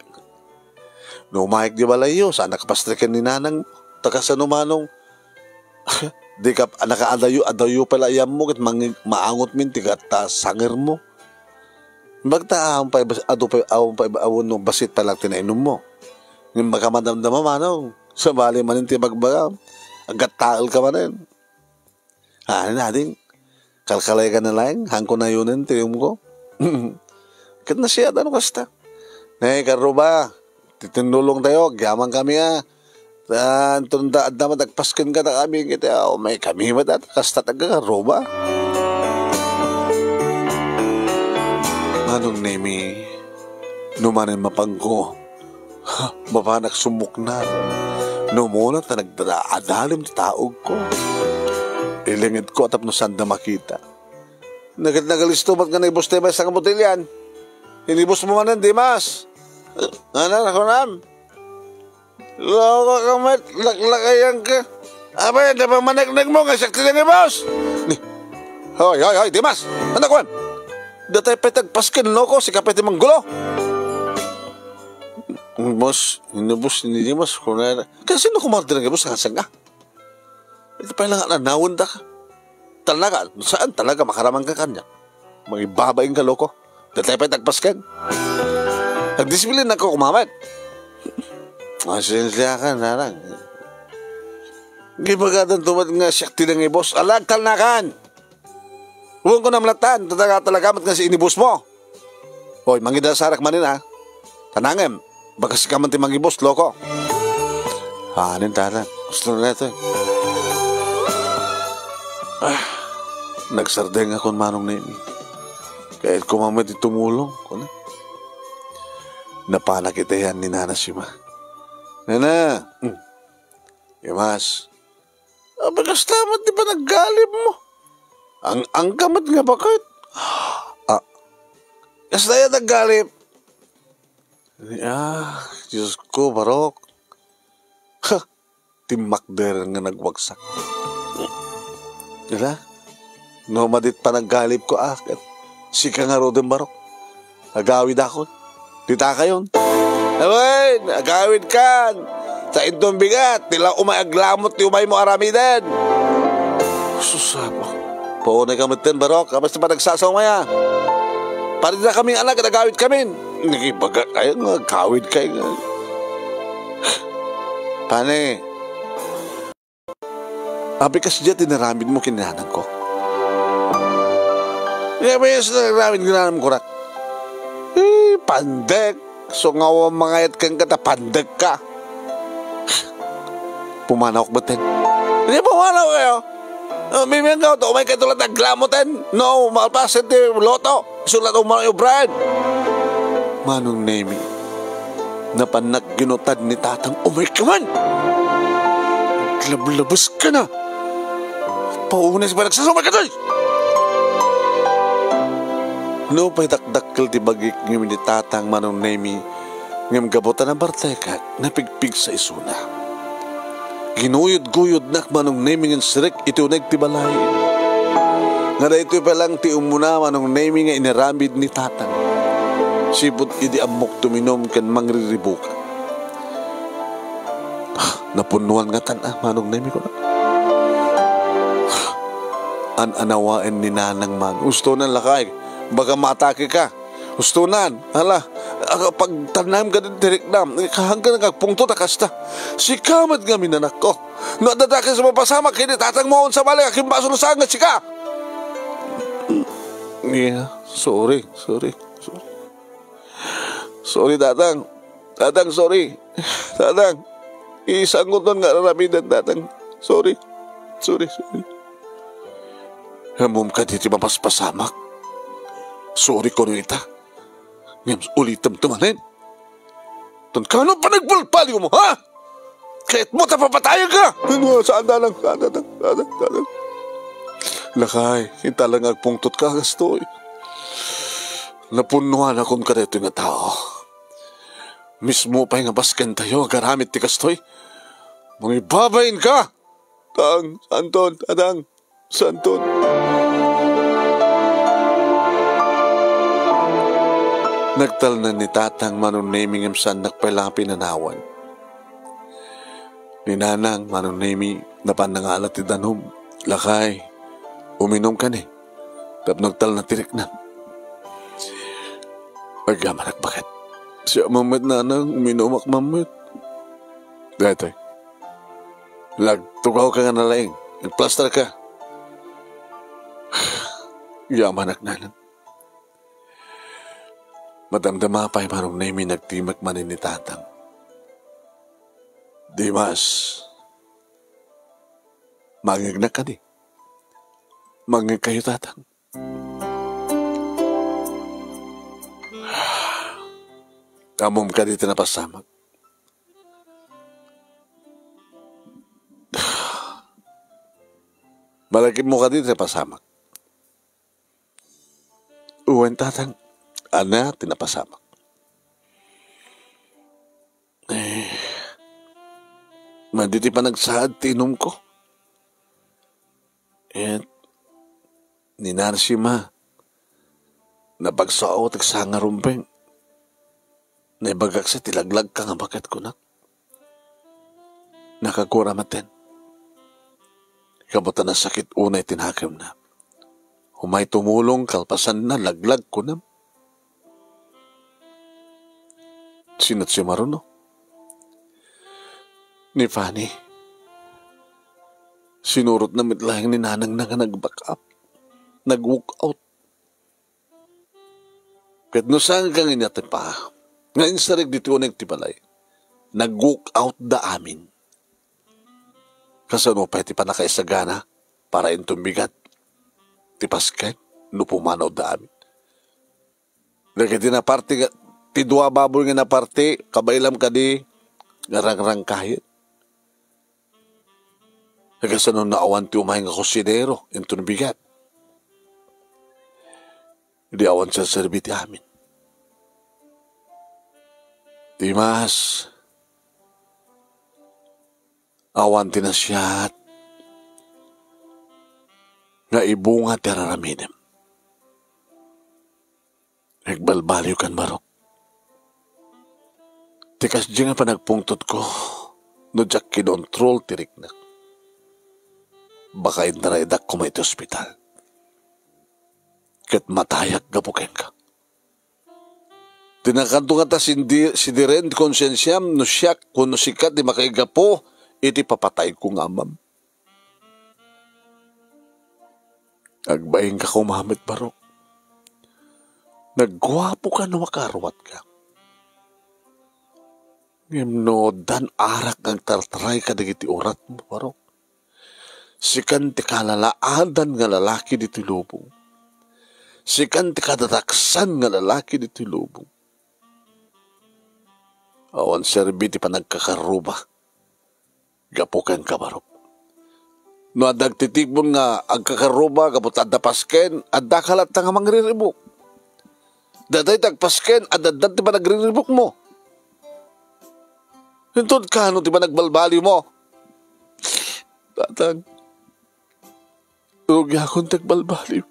No umayek di balayyo, saan nakapastriken ni nanang, ta kasano manong, di ka, nakaadayo, adayo pay la ayammo, ket mangi-, maangotmin ti gatta sangirmo. Bagta, awan pay bas-, adu pay, awan pay, awan no bassit pay la ti nainummo. Ngem makamadamdama manong, sabali manen ti bagbaga, agattael ka manen. Haan, ading, kalkalay ka na laeng, haanko nayonen ti uyomko. Ket nasiadan no kasta. Ne, karuba, titinulong tayo, agyamankami a. Ta, inton da, adda met agpasken kadakami, ket, ah, umaykami met a, kasta ti agkakaruba. Manong Nemi, no manen mapanko, mapanak sumuknad. No umuna ta nagdadalim ti taogko. Ilingedko a tapno saanda makita. Nagat-, nagalisto met nga naibus ti maysa nga botelyan. Inibusmo manen, Dimas. Nana, nakunam. Loko ka met, laklakayan ka. Apay, adda pay maneknekmo nga siak ti nangibus? Ni, hoy, hoy, hoy, Dimas! Ania kuan? Datay pay ti agpasken, loko, sika pay ti manggulo. Boss, inibus ni Dimas, kunana. Kasino koma ti nangibus, nga saan ka? Iti pay la nga nanawen ta ka. Talaga, saan talaga makaraman ka kanya? Mangibabain ka, loko. Datay pay ti agpasken. Nagdisiplina ka koma met. Masensia ka, narang. Gibagadan tumat nga siak ti nangibus. Ala, agtalnakan! Wen ko namlatan, talaga, talaga met nga si inibus mo. Oy, mangidasarak manen, a. Tanangem, bagas ka man ti mangibus, loko. Anin, tata? Gusto na ito, eh. Ah, nagsardeng akon Manong Nemi. Kayat ko mamay ti tumulong, kuna. Napanak itayan ni Nana Sima. Nana, hmm. Imas. Apay, kasta met ti panaggalib mo. Ang, ang kamat nga baket. Ah, kasta yan naggalib. Ah, Diyos ko, Barok. Ha, timmakder nga nagwagsak. Ila? No, madit panaggalib ko, ah, ket sika ngaruden, Barok. Agawid ako. Dita kayon. Awen, agawid kan. Sa inton bigat, tila umay aglamot ti umay mo aramiden. Sus, apo. Paunay ka metten, Barok. Kapas ti panagsasaw maya. Pari na kami anak, agawid kami. Nagibaga kayo nga agawid kayo nga. Pani, apay, kasdiay ti naramid mo ken ni nanang ko? Nga ba yung sa naramid ni nanang ko, rak? Eh, pandek. So nga wa mangayat ken ka, ta pandek ka. Pumanaw ka baten. Hindi, pumanaw kayo. Uh, mimiyan ka, to, umay kayo tulat aglamoten. No, malpasen ti loto. Sulat umano yung brand. Manong Nemi, napannak ginutad ni tatang, umay ka man. Lablabas ka na. Paunay sa panagsasaw, umay ka, toy! No, pay dakdakkel ti bagik ngem ni tatang, Manong Nemi, ngem gapu ta nabartekak, napigpigsa isuna. Ginuyod-guyodnak, Manong Nemi, ngem sirek iti uneg ti balay. Nga daytoy pay lang ti umuna, Manong Nemi, nga inaramid ni tatang. Sipud idi ammok tuminom ken mangriribukak. Ah, napunnuan ngatan, ah, Manong Nemi, kuna. An-anawaen ni nanang man. Ustonan, lakay. Baga matake ka. Ustonan, hala, aga, pagtanam ka din tiriknam, hanggang nagpungtot a kasta. Sika met nga minanakko. No, adda dakes a mapasamak ken ni tatang mo, unsa bale, akin basol saan nga sika. Yeah, sorry, sorry, sorry. Sorry, tatang. Tatang, sorry. Tatang, isangoton nga aramiden, tatang. Sorry. Sorry, sorry. Ammom kadi ti mapaspasamak. Sorry kuno ita. Ngem ulitem ti manen. Ton kano panagbalbaliw mo, ha? Kayat mo ta papatayan ka? Ano, saan, tatang? Saan, tatang? Saan, tatang? Lakay, intalang agpungtot ka, kastoy. Napunnuan akon kadaytoy nga tao. Mismo pay nga basken tayo, agaramid ti kastoy. Mangibabain ka! Tang, santon, adang, santon. Nagtalna ni tatang, Manong Nemi, ngem saannak pay la pinanawan. Ni nanang, Manong Nemi, napan nangala ti danum. Lakay, uminom ka ni. Tapno agtalna ti riknam. Agyamanak baket. Siak mammet, nanang, uminumak mammet. Daytoy. Nagtugaw ka nga nalaing. Nagplaster ka. Yamanak, nanang. Madamdama pay, Manong Nemi, nagtimek manen ni tatang. Dimas. Mangngegnak kadi? Mangngeg kayo, tatang. Ammom kadi ti napasamak? Malagipmo kadi ti napasamak? Wen, tatang, ania ti napasamak? Eh, madi ti panagsaad ti inumko. Et ni Nancy, ma, napagsao ti sanga rumbeng. Naibagak sa ti laglagka nga baket, kunak. Nakagura maten. Gapu ta nasakit unay ti nakemna. Umay tumulong kalpasanna, laglag, kunam. Sino ti maruno? Ni Fanny. Sinurotna met laeng ni nanangna nga nag-back up. nag-walk out. Ket no saanka nga inyatipa nga insarig ditoy uneg ti balay, nag-walk out da amin. Kasano pay ti pannakaisagana para inton bigat ti pasken no pumanaw da amin? Dagiti naparte nga, ti dua baboy nga naparte, kabaelam kadi nga rangrangkayen. Kasano no awan ti umay nga kusinero inton bigat? Di awan serserbi ti amin. Dimas, awan ti nasayaat nga ibunga ti ar-aramidem. Agbalbaliwkan, Barok. Ti kasdi nga panagpungtotko, no diak kinontrol ti riknak, baka indaraydak koma iti ospital. Ket matayak gapu kenka. Ti nakanto ngata sindi-, sidiren ti konsensiam no siak wenno sika ti makaigapu iti papatayko nga amam. Agbainka koma met, Barok. Nagguapoka no makaruatka. Ngem no addan arak nga agtartaray kadagiti uratmo, Barok, sikan ti kalalaadan nga lalaki ditoy lubong. Sikan ti kadaraksan nga lalaki ditoy lubong. Awan serbi ti panagkakarruba gapu kenka, Barok. No adda agtitipon nga agkakarruba gapu ta adda pasken, addaka latta nga mangriribuk. Daytoy ti agpasken, adda ti panagriribukmo. Inton kano ti panagbalbaliwmo? Tatang, rugiakon ti agbalbaliw.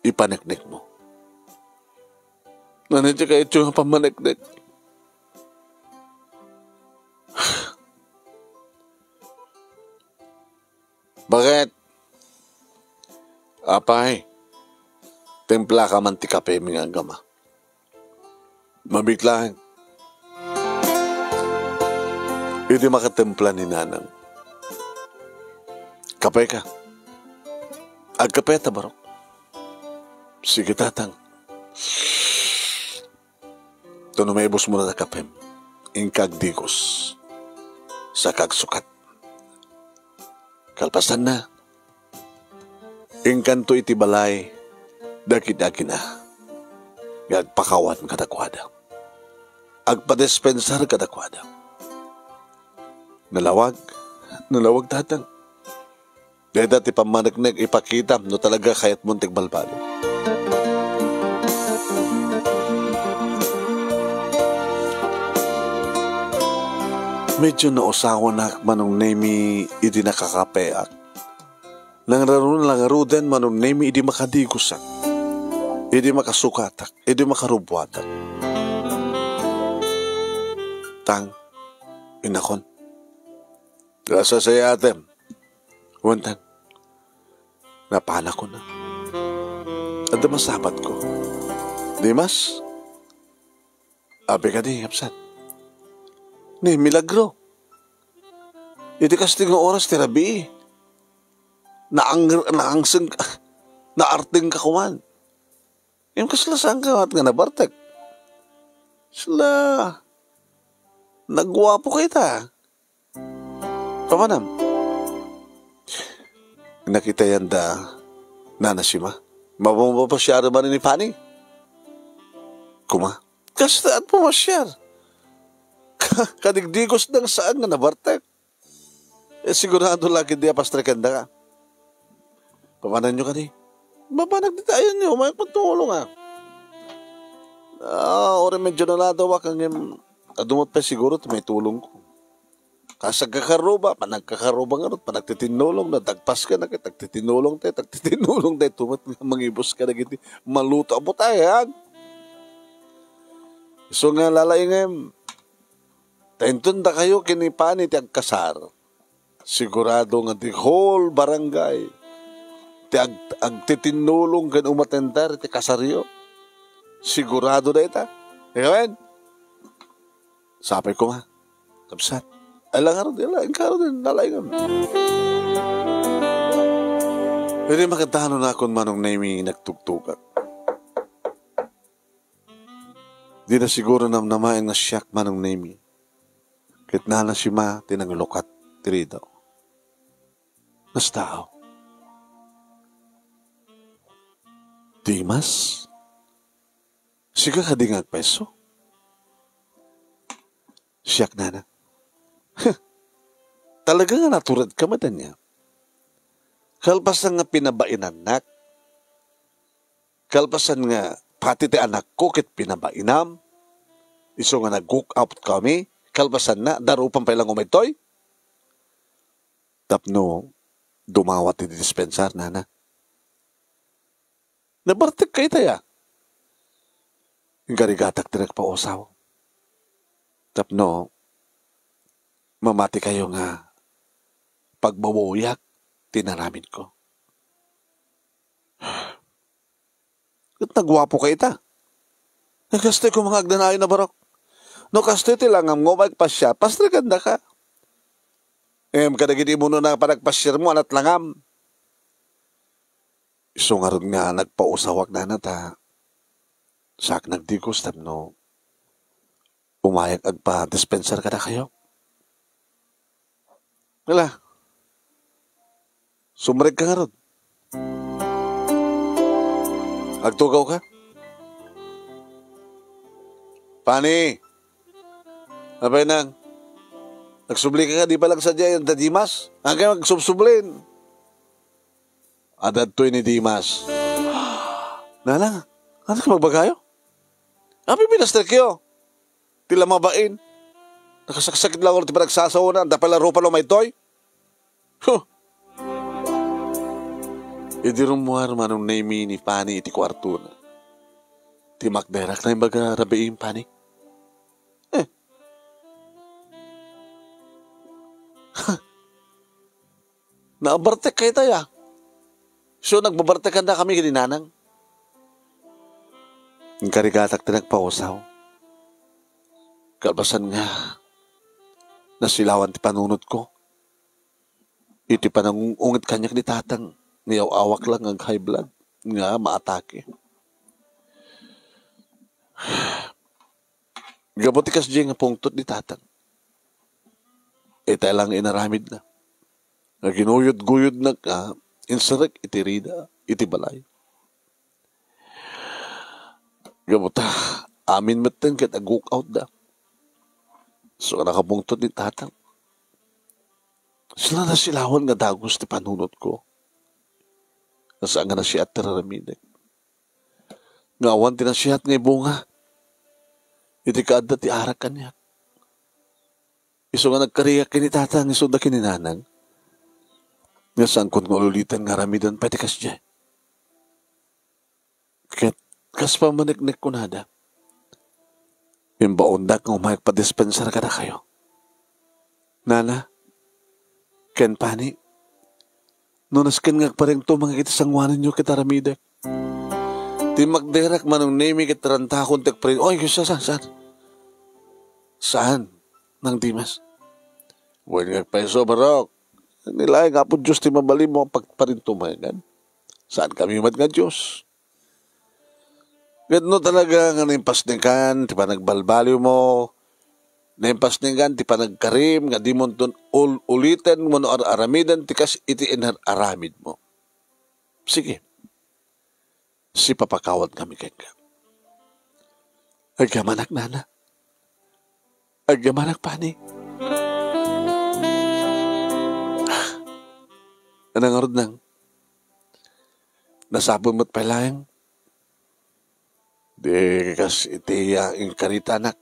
Ipaneknekmo. Nani ti kayatyo nga pammaneknek? Baket? Apay, timplaka man ti kapemi nga agama. Mabiit laeng. Idi makatimpla ni Nanang, kapeka. Agkapeta, Barok. Sige, Tatang. Ket no maibusmo ti kapem, inka agdigos. Saka agsukat. Kalpasanna, inkanto iti balay dagiti agina nga agpakawan kadakuada. Agpadispensar kadakuada. Nalawag, nalawag, Tatang. Dayta ti pammaneknek, ipakitam no talaga kayatmon ti agbalbaliw. Medyo nausawanak, Manong Nemi, idi nakakapeak. Nangraruna la ngaruden, Manong Nemi, idi makadigosak, idi makasukatak, idi makarubuatak. Tang, inakon. Kasasayaatem. Wen, Tang, napanakon. Adda masabatko. Dimas? Apay kadi, Kapsat? Ni, milagro. Iti kastoy nga oras ti rabii, naang-, naangseng-, naartengka koma. Ngem kasla saanka met nga nabartek? Kasla, nagguapoka ita. Papanam? Nakitayan da Nana Sima? Mapapasiar man ni Pani? Koma. Kasta, at pumasiar. Ka-, kadigdigos nga saan nga nabartek. Eh, sigurado la ketdi a pastreken daka. Papananyo kadi? Mapanak dita, ayanyo, may patulong, ah. Ah, o remedyo na la daw, ah, kangem, adu met pay siguro ti maitulongko. Kas agkakarruba, panagkakarruba ngarud, panagtitinnulong, no adda agpasken, agtitinnulong tayo, agtitinnulong tayo, tumat nga mangibus kadagiti maluto a butayag. Isu nga lalaingem, ta inton dakayo ken ni Pani ti agkasar, sigurado nga the whole barangay ti ag-, agtitinnulong ken umatender ti kasaryo. Sigurado dayta. Amen? Sapay koma, Kapsat. Ala ngarud, ala, inka ngaruden, lalaingem. Idi makaddanonakon, Manong Nemi, nagtugtugak. Dina siguro namnamaen nga siak, Manong Nemi, ket nana Sima ti nangilukat ti ridaw. Nastaaw. Dimas? Sika kadi nga agpayso? Siak, nana. Talaga nga naturedka met ania? Kalpasan nga pinabainannak, kalpasan nga pati ti anakko ket pinabainam, isu nga nag-walk out kami, kalpasanna, darupam pay laeng umaytoy? Tapno dumawat iti dispensar, nana. Nabartekka itay a? Inkarigatak ti nagpausaw. Tapno mamatikayo nga pagbabawiak ti inaramidko. Ket naguapoka ita. Nagastoy ko nga agdanay na barok. No kastoy ti langammo, umayka pasiar, pasrekendaka. Ngem kadagiti imunona nga panagpasiarmo, anat langam. Isu ngarud nga nagpausawak, nana, ta saak nagdigos tapno umayak agpadispensar kadakayo. Ala, sumrekka ngarud. Agtugawka? Pani, apay nang, agsublika kadi pay laeng sadiay, Dimas? Agay agsubsublin. Adda ditoy ni Dimas. Nanang, ania ti magbagayo? Apay minasterkayo? Ti la mabain. Nakasaksakit laeng ti panagsasaona, adda pay la rupa no maytoy. Huh! Idi rummuar Manong Nemi ni Pani iti kuartona, ti makderak na imbaga rabiim, Pani. Eh. Naabartekka itay a? So, nagbabartekandakami ken ni nanang. Inkarigatak ti nagpausaw. Kalpasan nga, nasilawan ti panunotko. Iti panangung-ungit kaniak ni tatang, niyaw-awak laeng nga ag-high blood nga maatake. Gapu ti kasdiay nga pungtot ni tatang, itay la nga inaramidna. Nga ginuyod-guyodna nga inserrek iti rida, iti balay. Gapu ta amin metten ket ag-walk out da. So, nakapungtot ni tatang. Saan a nasilawan nga dagus ti panunotko. Saan nga nasiat ti raramidek. Nga awan ti nasiat nga ibunga iti kaadda ti arak kaniak. Isu nga nagkariak ken ni tatang, isu da ken ni nanang, nga saankon nga ululiten nga aramiden pay ti kasdiay. Ket kas pammaneknek kunada, imbaondak nga umayak padispensar kadakayo. Nana, ken Pani, no nasken nga agparintumeng iti sangoanenyo ket aramidek. Ti makderak Manong Nemi ket rantakon ti agparin-, oy, saan, saan, saan? Saan, Nang Dimas? Wen nga agpayso, barok. Ni laeng Apo Dios ti mabalinmo a pagparintumengan. Saankami met nga Dios. Ket no talaga nga naimpasnekan ti panagbalbaliwmo, naimpasnekan ti panagkarim nga dimonton ul-, uliten wenno ar-aramiden ti kas iti inar-aramidmo, sige, sipapakawat kami kenka. Agyamanak, nana. Agyamanak, Pani. Ania ngarud, nang? Nasapul met pay laeng. Di kas iti, ah, inkaritanak.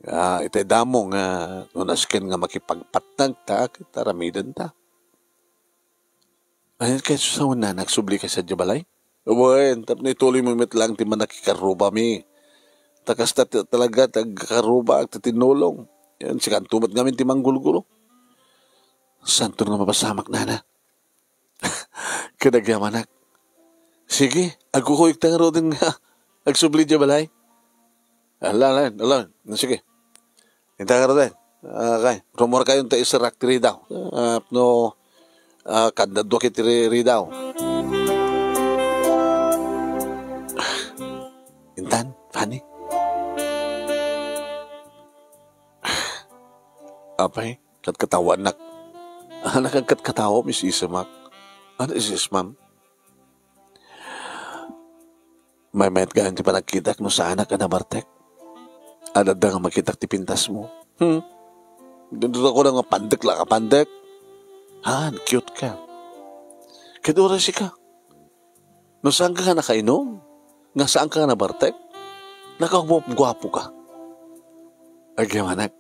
Nga itay damo nga no nasken nga makipagpatnagta ket aramidenta. Ay, kayatso sa una, nagsubli ka sa balay? Wen, tapno ituloy mo met lang ti manakikarrubami. Ta kasta ti talaga ti agkarruba, agtitinnulong. Yan, sikanto met ngamin ti manggulgulo. Santo nga mapasamak, nana. Kadagyamanak. Sige, agkukuyog ta ngaruden nga agsubli diay balay. Ala, ala, ala. Sige. Inta ngaruden. Ah, kay, rumor kayo ta iserak ti ridaw. Ah, no, Ah, kanda dua ket ri-, ridaw. Intan, Fanny. Apay, katkatawanak. Anak, katkatawa, Miss Isimak. Ano, Miss Ismam? Maymayat gayam ti panagkitak no saanak a nabartek. Adda nga makitak ti pintasmo. Hmm. Dito ko lang nga pandek la ka pandek. Han, cute ka. Ket uray sika. No saanka nga nakainom, nga saanka nga nabartek, nakaguap-guapo ka. Agyamanak.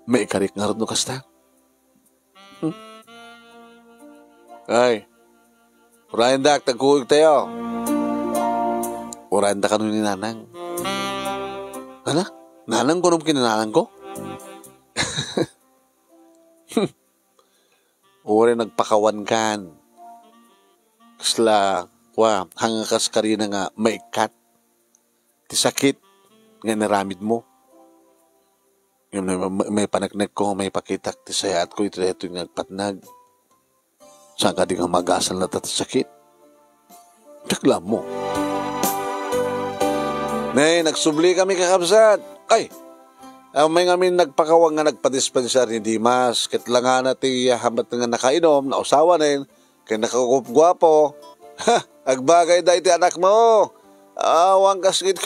Maikarik ngarud no kasta. Hmm. Ay, urayendak, tagkuyog tayo. Urayenda kano ni Nanang. Ana? Nanang kunom ken ni Nanang ko? Uray nagpakawan kan. Kasla, kua, hanga kas karina nga maikkat ti sakit nga inaramid mo. Ngem may, may, may paneknek ko, may pakitak ti sayaat ko iti daytoy nga agpatnag. Saan kadi nga magasal na ta ti sakit? Daklam mo. Nay, nagsubli kami, kakabsat. Ay! Amay ngamin nagpakawang nga nagpadispensar ni Dimas, ket langana ti hamat nga nakainom, nausawanen, ken nakagupguapo. Ha! Agbagay da iti anak mo. Awan kas ket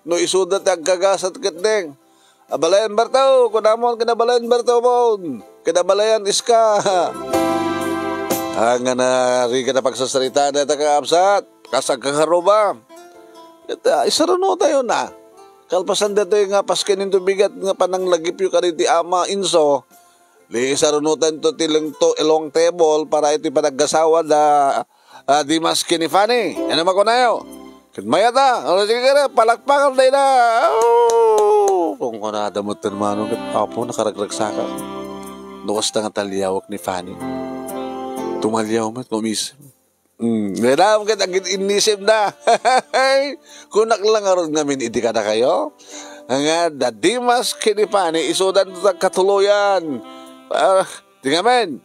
no isuda ti agkagasat ket deng. Abalayan Bartao, kunamon, kinabalayan Bartao mon. Kinabalayan iska. Ang nga narigat a pagsasarita na ta kakabsat, kas agkakaruba. Ket, ah, isaruno tayo na. Kalpasan datoy nga pasken into bigat nga pananglagipyo kaditi ama inso, di isaruno tayo ti lengto, long table para iti panaggasawa da, ah, Dimas ken ni Fanny. Ano makunayo? Ket mayat a, ano, sige kara, palakpakan tayo na. Oh! Kung kunada mo tan manong ket, apo, nakaragragsakak. No kasta nga taliawak ni Fanny. Tumaliaw met, kumis. Hmm, medam ket agid innisem na. Kunak lang ngarud ngamin idi kadakayo. Nga da Dimas ken ni Fanny, isudan ta katuloyan. Ah, di ngamin.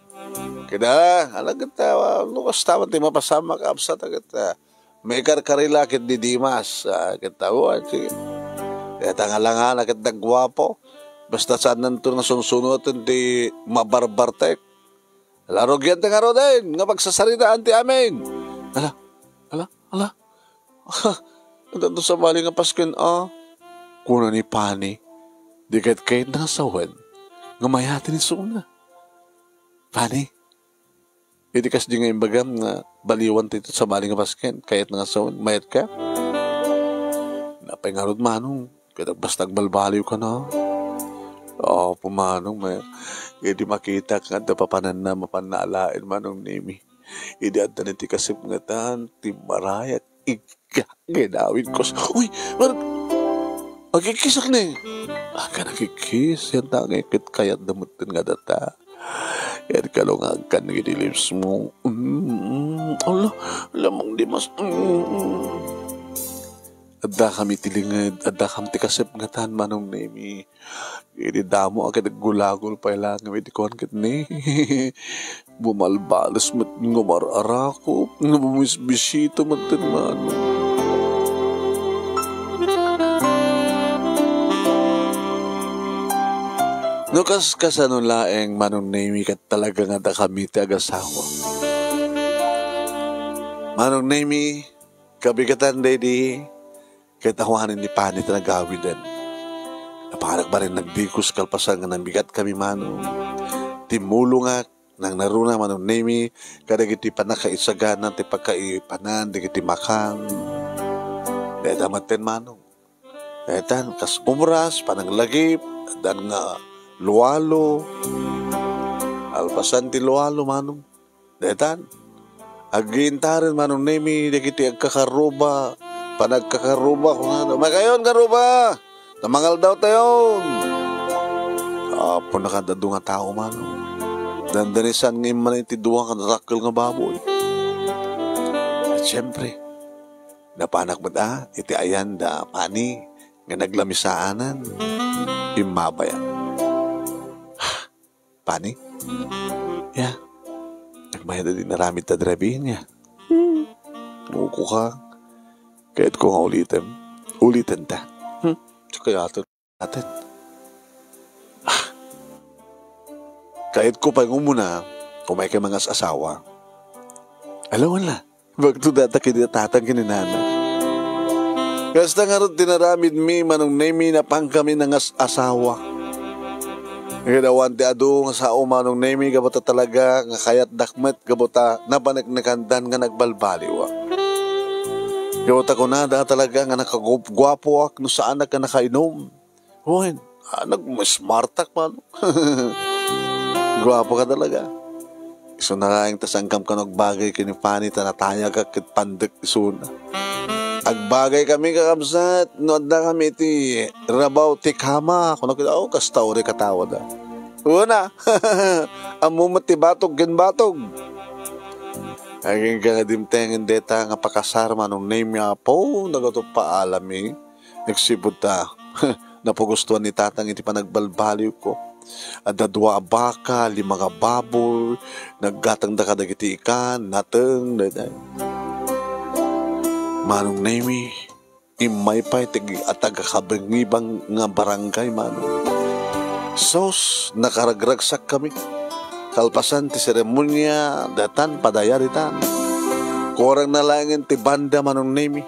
Kida, ala ket, ah, no kasta man ti mapasamak, absat ket, ah, maikarkarila ket ni Dimas, ah, ket, ah, sige. Ket ang alangana ket nagguapo. Basta saannanto nga sunsunoten ti mabarbartek. Ala, rugian ti ngaruden nga pagsasaritaan ti amin. Ala, ala, ala. Adda sabali nga pasken, a, kuna ni Fanny. Di ket kayatna nga sawen nga mayat ti isuna. Fanny, idi kasdi nga imbagam nga baliwan ti sabali nga pasken, kayatna nga sawen, mayat ka? Napay ngarud, manong, ket basta agbalbaliw ka na. Apo, manong, may, idi makitak nga adda papananna, mapanna alaen, Manong Nemi. Idi adda ni ti kasipngetan, ti marayak, igga, ginawid ko. Uy, mar-, agkikisak ni. Aga nagkikis, yan tangay ket kayat da metten nga data. Yan kalungag kan iti lips mo. Mm, mm. Ala, lamang di mas. Mm, mm. Adda kami ti linged, adda kam ti kasipngetan, Manong Nemi. Idi damo a ket aggulagol pay laeng idi kuan ket ni, bumalbales met nga mar-arakop, nga bumisbisita met ti manong. No kas-, kasano laeng, Manong Nemi, ket talaga nga dakami ti agasawa. Manong Nemi, kabigatan daydi, ket awanen ni Pani ti nagawiden. Napanak bareng nagdikos kalpasan nga namigat kami, manong. Timmulongak, nangnaruna, Manong Nemi, kadagiti pannakaisagana ti pakaipanan dagiti makan. Dayta metten, manong. Daytan, kas obras, pananglagip, addan nga lualo. Alpasan ti lualo, manong. Daytan, agintaren, Manong Nemi, dagiti agkakarruba. Panagkakarruba, kunana, "Umay kayon, karruba! Ta mangaldaw tayon!" Apo, nakadadu nga tao, manong. Dandanisan nga immana iti dua nga dakkel nga baboy. Ket siempre, napanak met a iti ayan da Pani nga naglamis saanan. Immabaya. Pani? Ya. Mayat a di naramid ta driving niya. Hmm. Uko ka. Kayat ko nga ulitin. Ulitin ta. Hmm. Kaya atin. Ah. Kayat ko pa yung umuna, umay kay mangas-asawa. Alawan la. Bagto data kini tatang kini nanay. Kasta nga rod tinaramid mi, Manong Nemi, napang kami nangas-asawa. Kadawan ti adu nga sao, Manong Nemi, gapu ta talaga nga kayatdak met, gapu ta napaneknekandan nga nagbalbaliwak. Gapu ta kunada talaga nga nakagupguapoak no saanak nga nakainom. Wen, ah, nagmasmartak man. Guapo ka talaga. Isu na laeng ta sangkam kano agbagay ken ni Fanny ta natayagak ket pandek isuna. Agbagay kami, kakabsat, no adda kami iti rabaw ti kama. Kunak, "Oh, kasta uray katawada." Una, ammo met ti batog ken batog. Agingga nga dimtengen deta nga pakasar, Manong Nemi, Apo, nagatupa alami. Nagsipud ta, napagustuan ni Tatang iti panagbalbaliwko. Adda dua a baka, lima nga baboy, naggatangda kadagiti ikan, nateng, daytoy. Manong Nemi, immay pay ti ag-, a taga-Kabengibang nga barangay, Manong. Sus, nakaragragsak kami. Kalpasan ti seremonia, daytan, padayaritan. Kurang na laengen ti banda, Manong Nemi.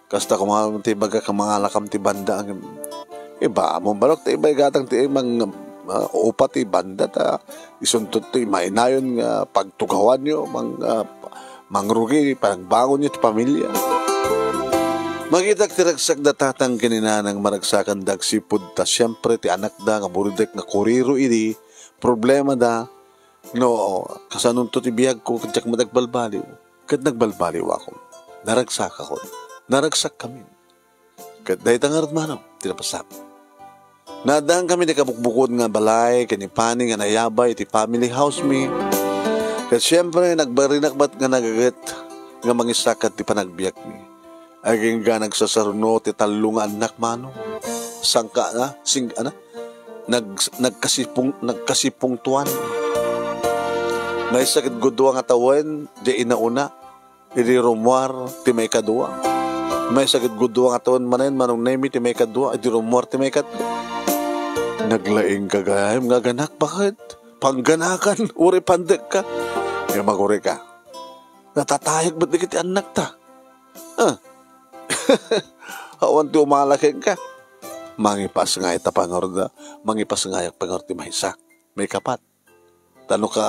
Kasta koma ti ibagak a mangalakam ti banda, ngem iba, ammo balok ti iba, igatang ti mang-, ah, upa ti banda ta isunto ti mainayon nga pagtugawanyo, mang-, ah, mangrugi, panagbangonyo ti pamilya. Makitak ti ragsak da Tatang ken ni Nanang, maragsakanda agsipud ta siempre ti anakda nga buridek nga kuriro idi, problemada, no, kasanonto ti biagko, ket diak met agbalbaliw. Ket nagbalbaliwakon. Naragsakakon. Naragsakkami. Ket dayta ngarud, Manong, ti napasakit. Naaddan kami ti kabukbukod nga balay ken ni Fanny nga nayabay iti family house mi. Ket siempre, nagbarinak met nga nagaget nga mangisakit ti panagbiagmi. Agingga nagsasaruno ti tallo nga annak, Manong. Sangka, ah, sing-, ano? Nag-, nagkasipung-, nagkasipungtuan. Maysa ket gudua nga tawen, di inauna, idi rummuar ti maikadua. Maysa ket gudua nga tawen manen, Manong Nemi, ti maikadua, idi rummuar ti maikatlo. Naglaing ka gayam nga aganak, baket? Pangganakan, uray pandek ka. Nga maguri ka. Natatayag met dagiti annakta. Ah. Awan ti umala kenka. Mangipasngayta pangarda, mangipasngayak pangar ti maysa. Maikapat. Ta no ka,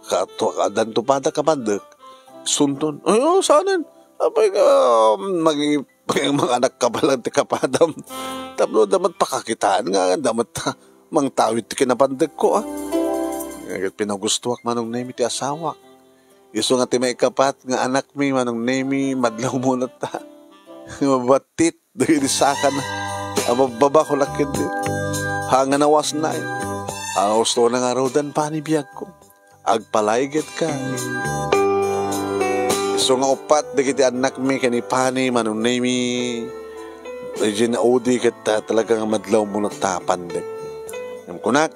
ka, ka, addanto pada ka pandek, sunton. Ay, oh, saanen? Apay nga, mangi-, mangi-, manganak ka pa lang ti kapadam. Tapno da met pakakitaan nga, da met mangtawid ti kinapandek ko, ah. Nga ket pinagustuak, Manong Nemi, ti asawak. Isu nga ti maikapat nga anakmi, Manong Nemi, madlaw munot ta. Mabattit dagiti sakana. Ababbaba ko lakit di. Hanga nawas na eh. Ang gusto na nga rodan pa ni biag ko. Agpalayget ka. Isu nga upat dagiti annakmi ken ni Pani, Manong Nemi, Regina Odi, ket, ah, talaga nga madlaw munot ta pandek. Ngem kunak,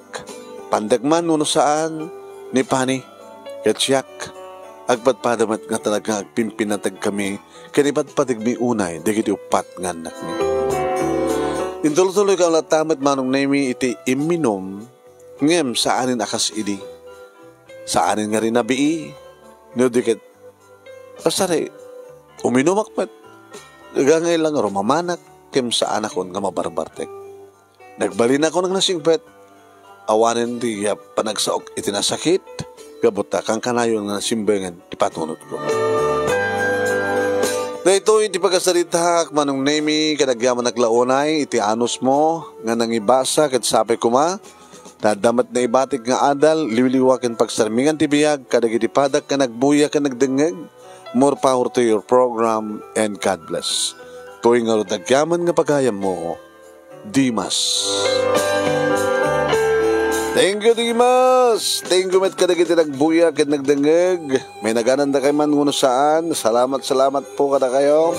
pandek man wenno saan, ni Pani, ket siak, agpadpada met nga talaga agpimpinateg kami ken ipadpadegmi unay dagiti uppat nga annakmi. Intultuloy ka latta met, Manong Nemi, iti imminum, ngem saanen a kas idi. Saanen nga rinabii, no di ket, basta uminumak met. Gangay lang rumamanak, kem saanakon nga mabarbartek. Nagbalinakon nga nasingpet, awanen ti, ah, panagsaok iti nasakit, gapu ta kankanayon nga nasimbengen ti patunotko. Daytoy ti pagasaritaak, Manong Nemi, ket agyaman a launay iti anusmo nga nangibasa ket sapay koma, ta adda met naibatik nga adal, liwliwa ken pagsarmingan ti biag kadagiti padak nga nagbuya ken nagdengngeg. More power to your program and God bless. Toy ngarud agyaman nga pagayammo, Dimas. Thank you, Dimas. Thank you met kadagiti nagbuya ken nagdengngeg. May nagananda kay man wenno saan. Salamat, salamat po kadakayo.